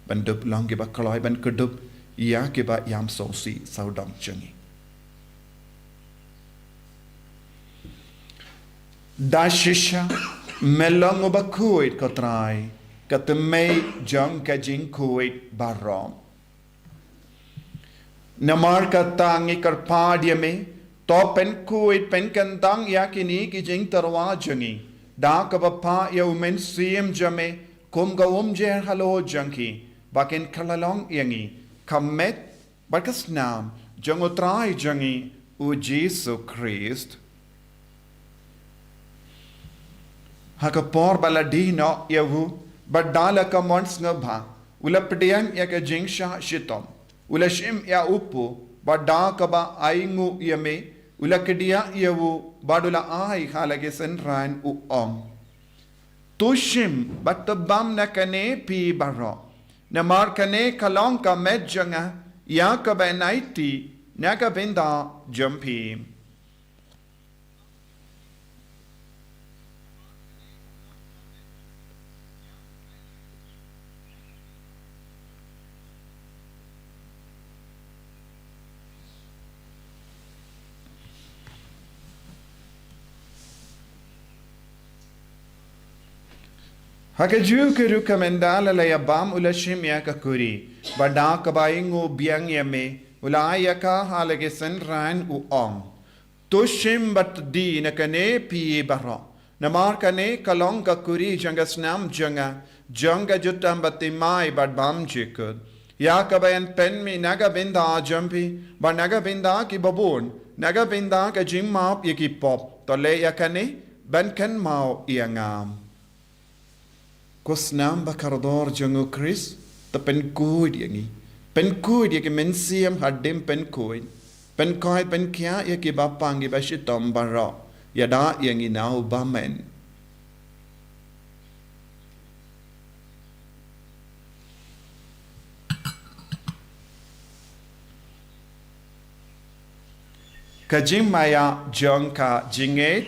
ban dup long kiba kloi ban kdup ïa kiba ïam sngewsih sawdong jong ngi. Da shisha me long u bakhuid ko Trai, ka tymmen jong ka jingkhuid baroh. Namar kata ngi kyrpad ïa me, to pynkhuid pynkyntang ïa kine ki jingtyrwa jong ngi, da kaba phah ïa u Mynsiem jong me kum ka umjer halor jong ki, ba kin kylla long ïa ngi ka met bad ka snam jong u Trai jong ngi u Jisu Khrist. Ha ka por ba la die noh ïa u, bad da la ka mon sngewbha, u la pdiang ïa ka jingshah shitom, u la shim ïa u kpu, bad da kaba ainguh ïa me, u la kdiah ïa u, bad u la ai ha la ki synran, u ong: To shim bad to bam na kane phi baroh, namar kane ka long ka met jong nga, ïa kaba yn aiti na ka bynta jong phi. Ha kajuh ka rukom ynda la ïa bam u la shim ïa ka kuri, bad da kaba ainguh biang ïa me, u la ai ïa ka ha la ki synran u ong: To shim bad to die na kane phi baroh, namar kane ka long ka kuri jong ka snam jong nga, jong ka jutang bathymmai bad bymjukut, ïa kaba yn pynmih na ka bynta jong phi bad na ka bynta kiba bun Na ka bynta ka jingmap ïa ki pop, to leh ïa kane ban kynmaw ïa nga. Ko snam ba kordor jong u Khrist, to pynkhuid ïa ngi. Pynkhuid ïa ki mynsiem hadien pynkhuid. Pynkhuid pynkhiah ïa ki bapang ki bashitom baroh. Ïada ïa ngi na u bymman. Ka jingmaïa jong ka jingngeit.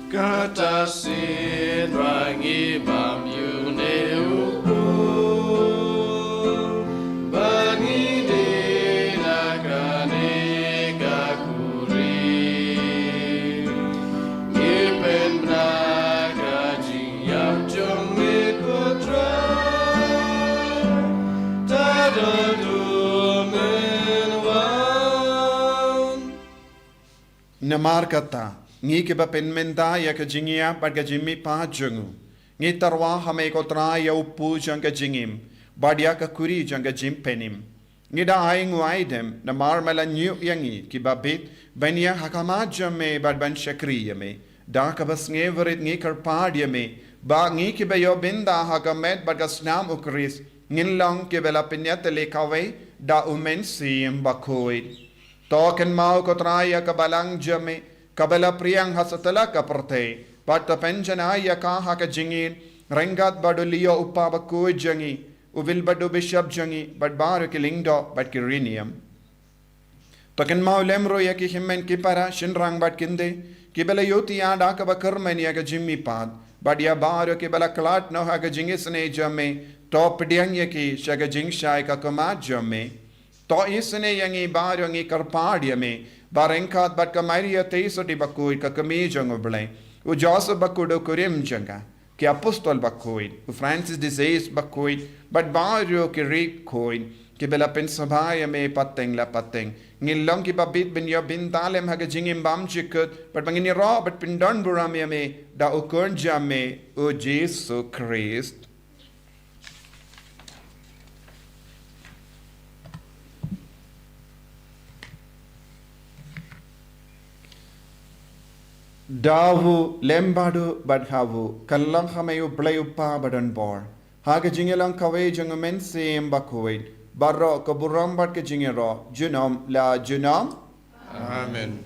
Kata sien ba ngi bam ïa une u pop, ba ngi dei na kane ka khuri. Ngi pynbna ka jingïap jong me ko Trai, tad haduh men wan. Namar kata, ngi kiba pynmynta ïa ka jingïap bad ka jingmihpat jong u, ngi tyrwa ha me ko Trai ïa u pop jong ka jingim, bad ïa ka khuri jong ka jingpynim. Ngi da ainguh aidem, namar me la ñiew ïa ngi kiba bit, ban ïeng ha khmat jong me bad ban shakri ïa me. Da kaba sngewrit ngi kyrpad ïa me, ba ngi kiba ïoh bynta ha ka met bad ka snam u Khrist, ngin long kiba la pynïatylli kawei da u Mynsiem Bakhuid. To kynmaw ko Trai ïa ka balang jong me, kaba la phriang ha satlak ka pyrthei, bad to pynjanai ïa ka ha ka jingïeit, ryngkat bad u Leo u kpa bakhuid jong ngi, u Wilbert u bishop jong ngi, bad baroh ki lyngdoh bad ki riewniam. To kynmaw lem ruh ïa ki hynmen ki para, shynrang bad kynthei, kiba la ïohthiah da kaba kyrmen ïa ka jingmihpat, bad ïa baroh kiba la khlad noh ha ka jingisynei jong me, to pdiang ïa ki sha ka jingshai ka khmat jong me. To isynei ïa ngi baroh, ngi kyrpad ïa me, ba ryngkat bad ka Maria Theisotti bakhuid ka kmie jong u Blei, u Joseph bakhuid u kurim jong ka, ki apostol bakhuid, u Francis de Sales bakhuid, bad baroh ki riewkhuid kiba la pynsngewbha ïa me pateng la pateng, ngin long kiba bit ban ïoh bynta lem ha ka jingim bymjukut, bad ba ngin ïaroh bad pyndon burom ïa me da u Khun jong me, u Jisu Khrist. Da u, lem bad u, bad ha u, kan long ha me u Blei u Kpa badonbor, ha ka jingïalang kawei jong u Mynsiem Bakhuid, baroh ka burom bad ka jingïaroh, junom la junom. Amen.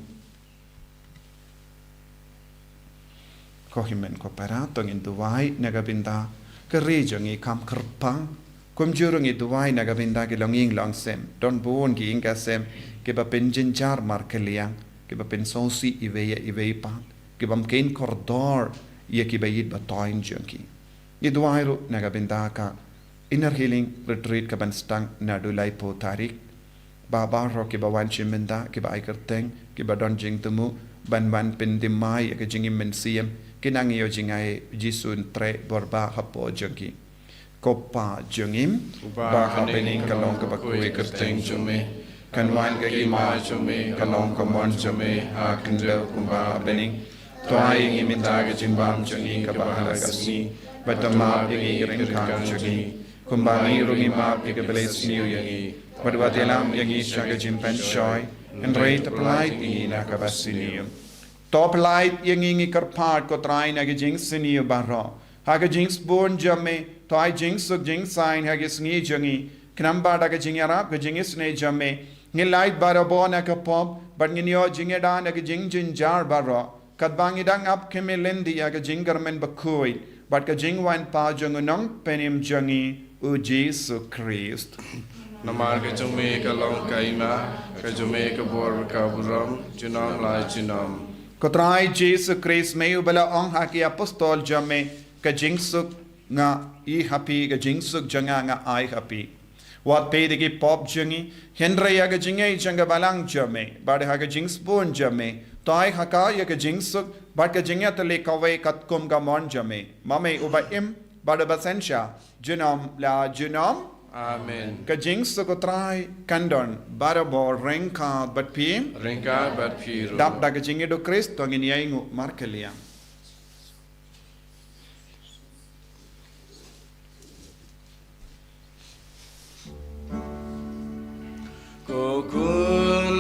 Ko hynmen ko para, to ngin duwai na ka bynta ka ri jong ngi kam kyrpang. Kumjuh ruh ngi duwai na ka bynta ki longïing longsem, don bun ki ïing ki sem kiba pynjynjar markylliang, kiba pynsngewsih iwei ïa iwei pat, ki bym kheiñ kordor ïa kiba ïeit ba thoiñ jong ki. Ngi duwai ruh na ka bynta ka Inner Healing Retreat kaban sdang naduh laiphew tarik. Ba baroh kiba wan shim bynta, kiba ai kyrteng, kiba don jingthmu ban wan pynthymmai ïa ka jingim mynsiem, ki nang ïoh jngai Jisu Trai bor ba hapoh jong ki. Ko Pa jong ngi, uba ha bneng, ka long kaba khuid ka kyrteng jong me. Kan wan ka hima jong me, kan long ka mon jong me ha khyndew kumba ha bneng. To ai ïa ngi mynta ka jingbam jong ngi kaba ha la ka sngi, bad to map ïa ngi ki ryngkang jong ngi, kumba ngi ruh ngi map ïa kiba leh sniew ïa ngi. Bad wat ïalam ïa ngi sha ka jingpynshoi, hynrei to pyllait ïa ngi na kaba sniew. To pyllait ïa ngi, ngi kyrpad ko Trai, na ka jingsniew baroh. Ha ka jingsbun jong me, to ai jingsuk jingsaiñ ha ka sngi jong ngi. Khnang ba da ka jingïarap ka jingisynei jong me, ngin lait barabor na ka pop, bad ngin ïoh jingïada na ka jingjynjar baroh. Katba ngi dang ap khmih lynti ïa ka jingkyrmen bakhuid bad ka jingwan pat jong u Nongpynim jong ngi, u Jisu Khrist. Namar ka jong me ka long ka hima, ka jong me ka bor ka burom, junom la junom. Ko Trai Jisu Khrist, me uba la ong ha ki apostol jong me, ka jingsuk nga ai ha phi, ka jingsuk jong nga nga ai ha phi. Wat peit ïa ki pop jong ngi, hynrei ïa ka jingngeit jong ka balang jong me, bad ha ka jingsbun jong me, to ai ha ka ïa ka jingsuk bad ka jingïatylli kawei katkum ka mon jong me. Ma me uba im bad uba synshar, junom la junom. Amen. Ka jingsuk u Trai kan don barabor ryngkat bad phi. Ryngkat bad phi ruh. Dap da ka jingïeit u Khrist to ngin ïainguh markylliang. Ko khun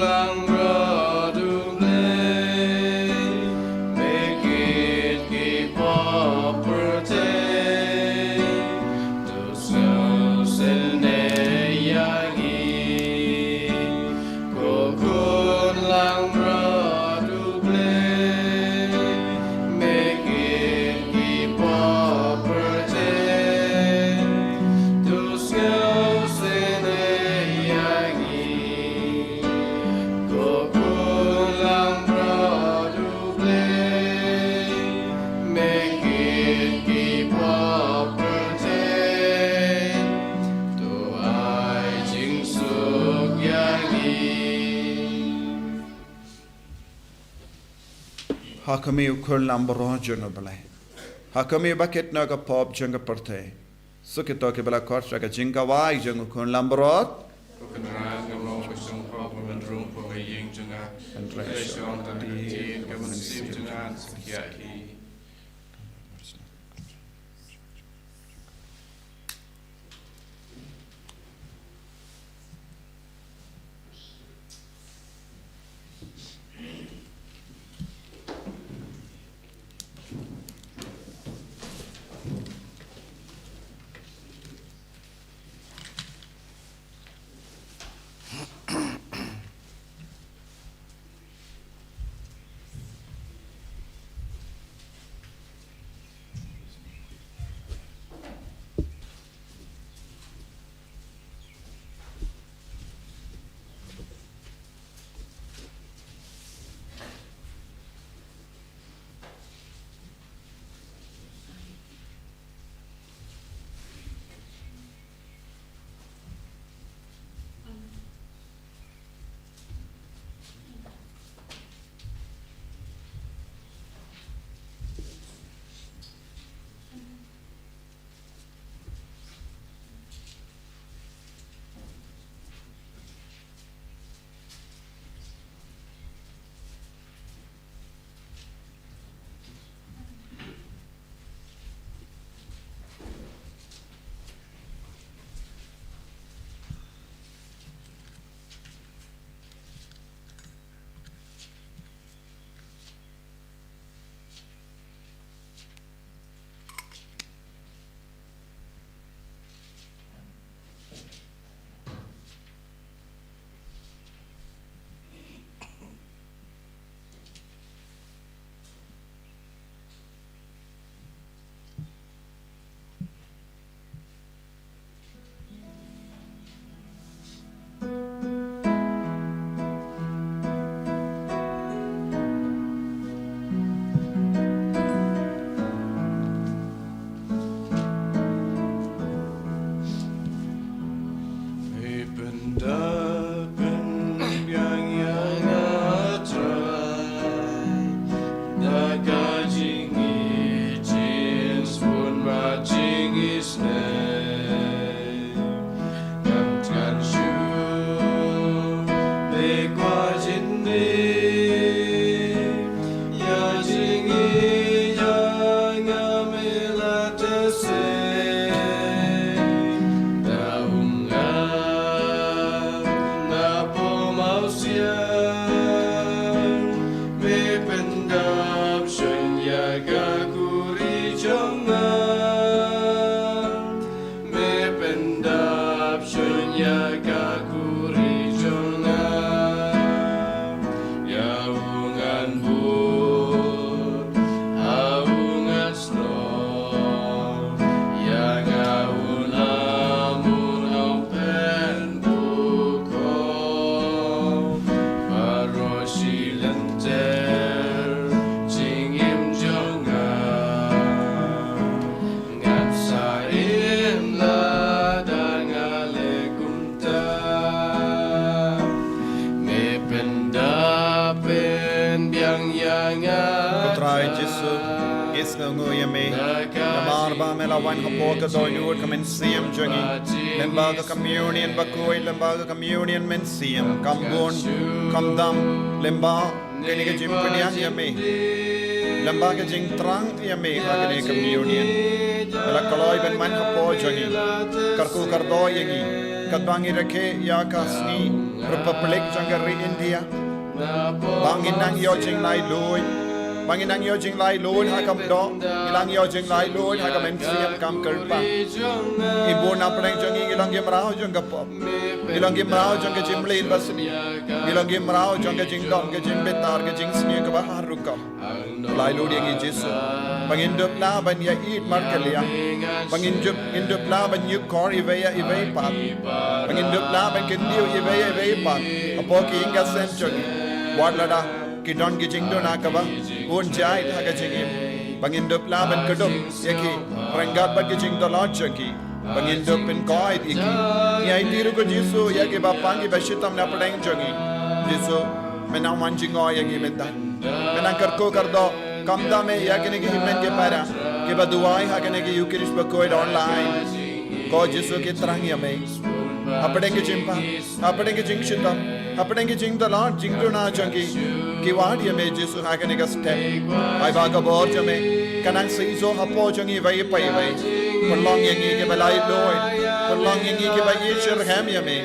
Ha khmih u khun lambrot jong U Blei, ha khmih ba kit na ka pop jong ka pyrthei. Sa kito kiba la khot sha ka jingkawei jong u khun lambrot. Ko Kynrad, nga ong ba sngewbha ba men rung ha ka ïing jong nga. Hynrei sha ka ktien ka mynsiem jong nga yn sa khiah hi. Hei, pyndap pynbiang ïa nga Trai da ka jingïeit, jingsbun bad jingisynei. Ngam tngan shuh, te kwah jin dei ïa jingïeit jong nga, me la teh seh da u ngan na pom awsiang. Me pyndap shun ïa ka khuri jong nga. Me pyndap shun ïa ka khuri jong nga. Ïa u ngan bud, ha u ngan snoh, ïa nga un ym ong pynbun ko. Baroh shi lynter jingim jong nga. Ngan sa im lada nga leh kumta. Me pyndap pynbiang ïa nga. Ko Trai Jisu, ngi sngewnguh ïa me namar ba me la wan hapoh ka dohnud ka mynsiem jong ngi. Lyngba ka communion bakhuid, lyngba ka communion mynsiem, kam bun kam dam, lyngba kane ka jingpynïaid ïa me, lyngba ka jingthrang ïa me ha kane ka communion. Me la kloi ban wan hapoh jong ngi, kyrkhu kyrdoh ïa ngi katba ngi rakhe ïa ka sngi Republic jong ka ri India. Ba ngin nang ïoh jinglaitluid, ba ngin nang ïoh jinglaitluid ha ka doh, ngin nang ïoh jinglaitluid ha ka mynsiem, kam kyrpang. Ngi bun na pdeng jong ngi ngi long ki mraw jong ka pop. Ngi long ki mraw jong ka jingmlien basniew. Ngi long ki mraw jong ka jingdom, ka jingbitar, ka jingsniew kaba har rukom. Laitluid ïa ngi Jisu. Ba ngin dup lah ban ïa ïeit markylliang. Ba ngin dup, ngin dup lah ban ïukor iwei ïa iwei pat. Ba ngin dup lah ban kyntiew iwei ïa iwei pat hapoh ki ïing ki sem jong ngi. Wat lada ki don ki jingduna kaba un jait ha ka jingim. Ba ngin dup lah ban kdup ïa ki ryngkat bad ki jingdonkam jong ki. Ba ngin dup pynkoit ïa ki. Ngi aiti ruh ko Jisu ïa kiba pang kiba shitom na pdeng jong ngi. Jisu, men nang wan jngoh ïa ngi mynta. Ngan nang kyrkhu kyrdoh, khamtam eh ïa kine ki hynmen ki para kiba duwai ha kane ka Eucharist bakhuid online. Ko Jisu, ki thrang ïa me hapdeng ki jingpang, hapdeng ki jingshitom, hapdeng ki jingdalot jingduna jong ki. Ki wad ïa me Jisu ha kane ka step. Ai ba ka bor jong me kan nang seisoh hapoh jong iwei pa iwei. Pynlong ïa ngi kiba laitluid, pynlong ïa ngi kiba ïeit shitrhem ïa me,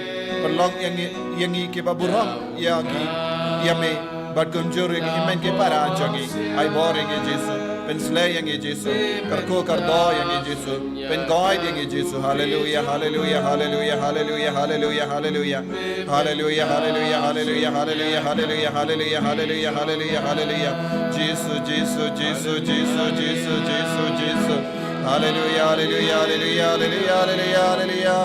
pynlong ïa ngi, ïa ngi kiba burom ïa ki, ïa me. Bad kumjuh ïa ki hynmen ki para jong ngi. Ai bor ïa ngi Jisu, pynsleh ïa ngi Jisu, kyrkhu kyrdoh ïa ngi Jisu, pynkoit ïa ngi Jisu. Haleluia, haleluia, haleluia, haleluia, haleluia, haleluia. Haleluia, haleluia, haleluia, haleluia, haleluia, haleluia, haleluia, haleluia, haleluia. Jisu, Jisu, Jisu, Jisu, Jisu, Jisu, Jisu. Haleluia, haleluia, haleluia, haleluia, haleluia, haleluia.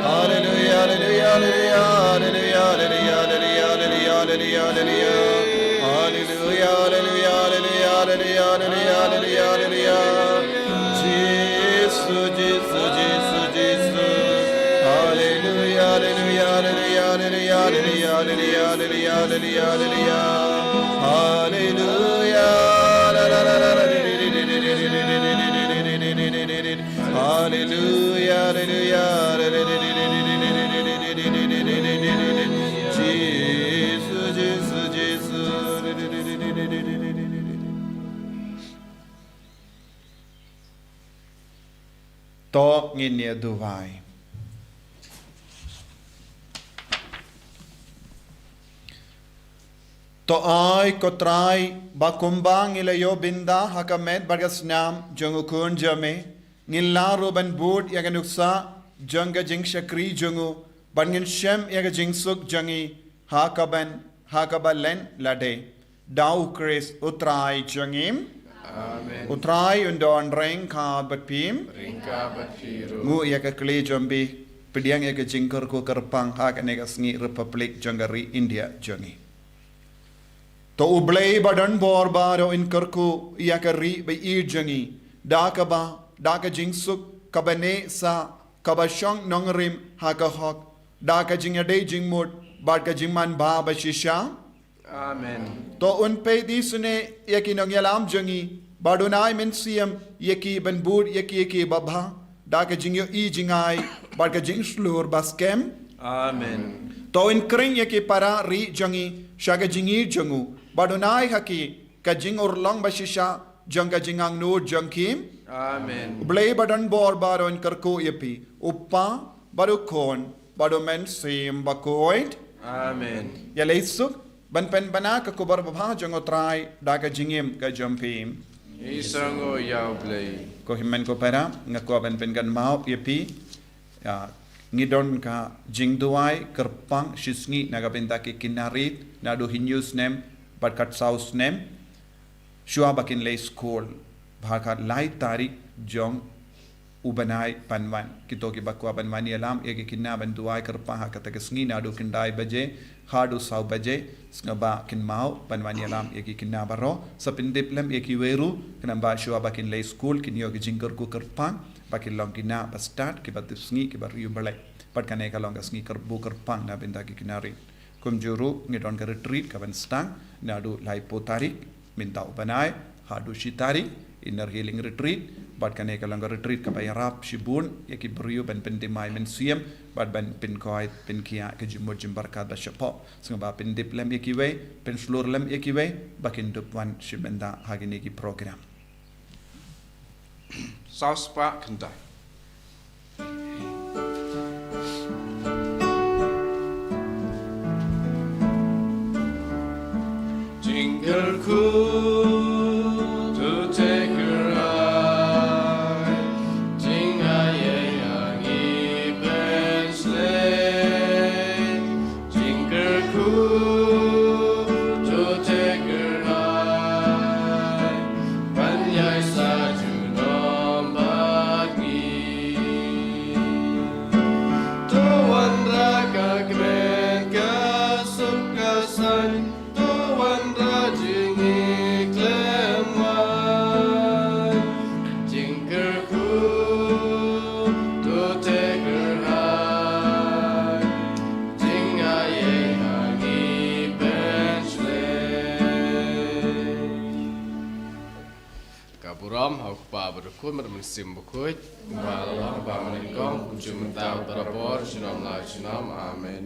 Haleluia, haleluia, haleluia, haleluia, haleluia, haleluia, haleluia, haleluia, haleluia. Haleluia, haleluia, haleluia, haleluia, haleluia, haleluia, haleluia. Jisu, Jisu, Jisu, Jisu. Haleluia, haleluia, haleluia, haleluia, haleluia, haleluia, haleluia, haleluia. Haleluia. La, la, la, la, la. Haleluia, haleluia, haleluia. Jisu, Jisu, Jisu. To ngin ïa duwai. To ai ko Trai ba kumba ngi la ïoh bynda ha ka met bad ka snam jong u Khun jong me, ngin lah ruh ban bud ïa ka nuksa jong ka jingshakri jong u, bad ngin shem ïa ka jingsuk jong ngi ha kaban, ha kaba len lade. Da u Khrist u Trai jong ngi. Amen. U Trai un don ryngkat bad phi. Ryngkat bad phi ruh. Nguh ïa ka kli jong phi, pdiang ïa ka jingkyrkhu kyrpang ha kane ka sngi Republic jong ka ri India jong ngi. To U Blei ba don bor baroh un kyrkhu ïa ka ri baieit jong ngi, da kaba, da ka jingsuk kaba neh sah, kaba shong nongrim ha ka hok, da ka jingïadei jingmut bad ka jingmanbha ba shisha. Amen. To un peit isynei ïa ki nongïalam jong ngi, bad un ai mynsiem ïa ki ban bud ïa ki, ïa ki babha da ka jingïohi jingai bad ka jingshlur ba skhem. Amen. To un khring ïa ki para ri jong ngi sha ka jingïeit jong u, bad un ai ha ki ka jingurlong ba shisha jong ka jingangnud jong ki. Amen. U Blei ba don bor baroh un kyrkhu ïa phi, U Kpa bad U Khun bad U Mynsiem Bakhuid. Amen. Ïa lei suk ban pynbna ka khubor babha jong U Trai da ka jingim ka jong phi. Ngi sngewnguh ïa U Blei. Ko hynmen ko para, nga kwah ban pynkynmaw ïa phi. Ïa, ngi don ka jingduwai kyrpang shisngi na ka bynta ki khynnah rit naduh hynñiew snem bad kat saw snem, shuwa ba kin leit skul, bad ha ka lai tarik jong u bnai ban wan. Kito kiba kwah ban wan ïalam ïa ki khynnah ban duwai kyrpang ha kata ka sngi naduh khyndai baje haduh saw baje, sngewbha kynmaw ban wan ïalam ïa ki khynnah baroh. Sa pyndep lem ïa kiwei ruh, khnang ba shuwa ba kin leit skul kin ïoh ki jingkyrkhu kyrpang ba kin long ki khynnah ba stad, kiba tipsngi, kiba riewblei. Bad kane ka long ka sngi kyrkhu kyrpang na bynta ki khynnah rit. Kumjuh ruh ngi don ka retreat kaban sdang naduh laiphew tarik mynta u bnai haduh shi tarik, inner healing retreat. Bad kane ka long ka retreat kaba ïarap shibun ïa ki briew ban pynthymmai mynsiem bad ban pynkoit pynkhiah ka jingmut jingpyrkhat ba shapoh. Sngewbha pyndep lem ïa kiwei, pynshlur lem ïa kiwei ba kin dup wan shim bynta ha kine ki program. Saw spah khyndai. Jingkyrkhu to take a ride. Jingaiei ha ngi pynshlei. Jingkyrkhu to take a ride. Ban ïaisah junom bad ngi. To wanrah ka kmen ka suk ka saiñ. To wanrah jingïeit Ka burom ha u Kpa bad u Khun bad u Mynsiem Bakhuid. Kumba la long ba mynnyngkong, kumjuh mynta, barabor, junom la junom. Amen.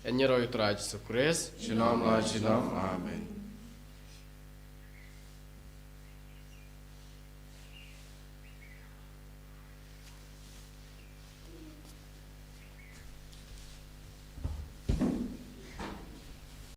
Ïaroh ïa u Trai Jisu Khrist. Junom la junom. Amen.